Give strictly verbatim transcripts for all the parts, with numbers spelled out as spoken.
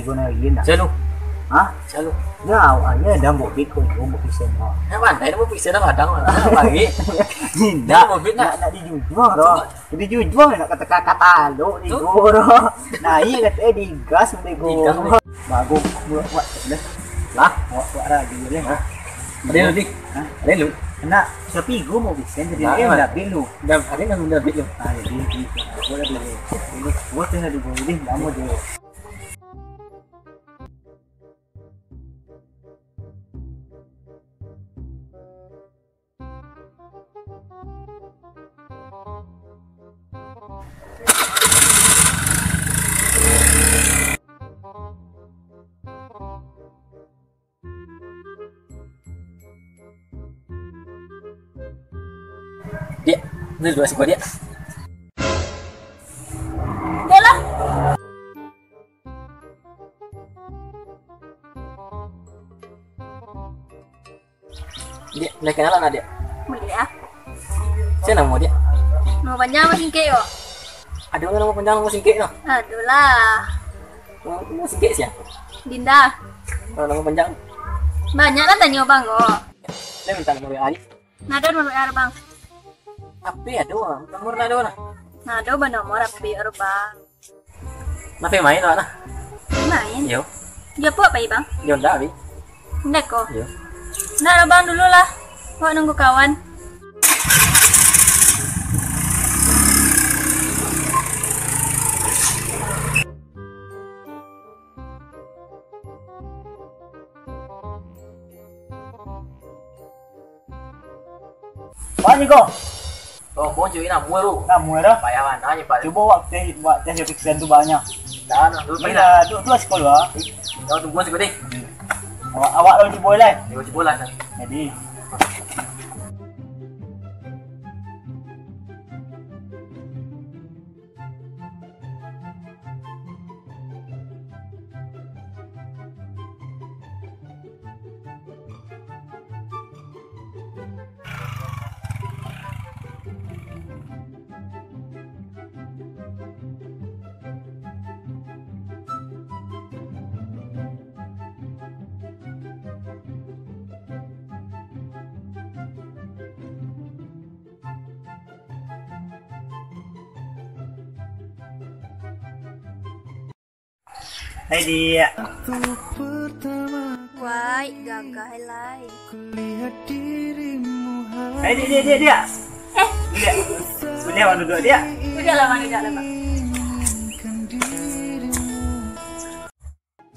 tigo nari ndak? Sialu. Hah? Sialu. Ya, awaknyo dah mobit ko, mobit sen. Nak pandai dah mobit sen dah kadang lah. Nak bagi. Indak. Mobit nak. Nak, nak dijujuang doh. Dijujuang nak kata-kata taluk tigo doh. Nah, iyo kato eh digas bego. Digas. Bagus buat buat dah. Lah, buat buat radio dah. Hah? Ada lu, Dik? Hah? Ada lu? Nak, tapi gua mau bikin jadi Nah, dia nah. Dah belu. Dah, ada yang dah belu. Ah, jadi, jadi, gua dah belu. Gua tengah di bawah ni, lama dia. Diak, ni dua siko, Diak. Dah lah. Diak, boleh kenalan, Diak? Boleh, ah. Sia namo, Diak? Namo panjang namo singkek, yo? Ado namo panjang, namo singkek, no? Ado lah. Namo, namo singkek sia? Dinda. Kalau namo panjang? Banyak lah tanyo, Bang, ko. Sia mintak nomor W A, Diak? Ndak ado nomor W A, Bang. H P ado, Bang. Nomor ndak ado, nah. Ndak ado banomor H P, Bang. Nah, pai main awak nah? Main? Iyo. Di apo pai, Bang? Di Honda, Bi. Ndak ko? Iyo. Ndak lah, Bang, dulu lah. Awak nunggu kawan. Banyak ko? Oh, bon cuy, namuah tu. Namuah dah. Payah mana ni, Pak? Cubo awak teh, awak teh piksian tu banyak. Dah, nah, dulu Iya, duduk, duduk sekolah. Dah, tunggu sekolah deh. Awak, awak lawan cubo lah. Yo, cubo lah, nah. Jadi. Hai, Diak. Wai, gagah lai. Hai, Diak, Diak, Diak, Diak. Eh. Diak. Sudah, Bang, duduk, Diak. Udah lah, Bang, udah lah, Bang.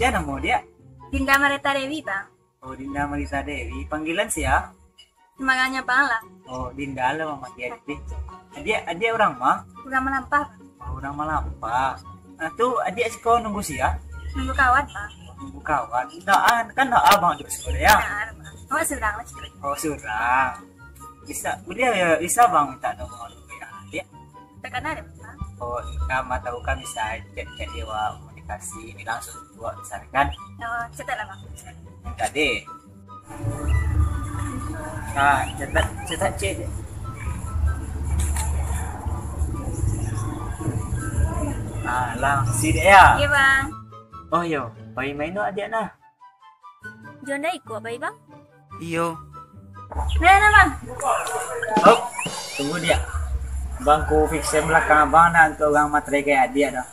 Diak, namo Diak? Dinda Marita Dewi, Bang. Oh, Dinda Marita Dewi. Panggilan sia? Semangatnya, Bang, lah. Oh, Dinda lah, Mama Diak. Adiak, adiak urang ma? Urang Malampah, Bang. Oh, urang Malampah. Nah, tu adiak siko nunggu sia? Nunggu kawan, Bang. Nunggu kawan. Nah, kan nah, abang duduk siko ya? Nah, Bang. Awak surang lah, cik. Oh, surang. Bisa, boleh ya, bisa bang minta nomor W A dia? Takana ada, Bang. Oh, kan ma tahu kan bisa cek-cek dia wa komunikasi ni langsung buat misalkan. Oh, cetak lah, Bang. Minta deh. Nah, cetak, cetak cek deh. Nah, langsung deh ya. Iya, Bang. Oh yo, pai main tu adiak nah. Jonda ikut, baik, Bang? Iyo. Nah, nah, Bang. Oh, tunggu dia. Bang ku fix belakang abang nak tu orang matre kayak adiak dah.